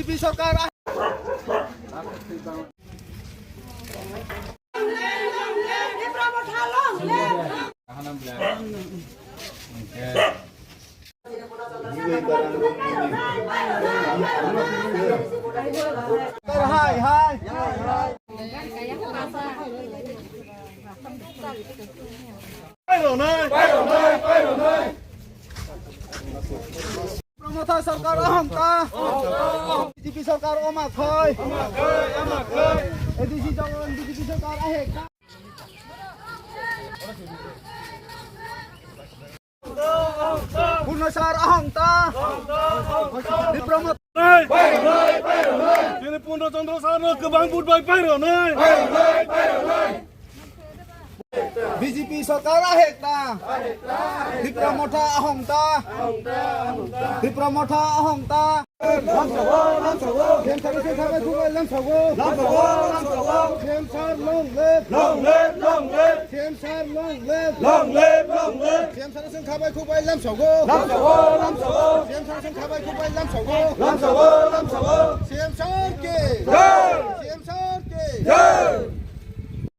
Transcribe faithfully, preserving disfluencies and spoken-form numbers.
P sarkar. Hai, hai. Pairwnai, pairwnai, pairwnai. Promotha sarkar aham ta. B J P sarkar oma khoi. Oma khoi, oma khoi. A D C jong B J P sarkar ahe. Purno sar aham ta. Di Pramod. Chini Purno Chandra sar no kwbang vote bai pairwnai. B J P sarkar ahek ta. Tipra Motha ahong ta. Tipra Motha ahong ta. Lamsago, lamsago. Lamsago, lamsago. Lamsago, lamsago. Lamsago, long live. Long live, long live. Lamsago, long live. Long live, long live. Lamsago, lamsago. Lamsago, lamsago. Lamsago, lamsago. Lamsago, lamsago. Lamsago ke. Jai. Lamsago ke. Jai.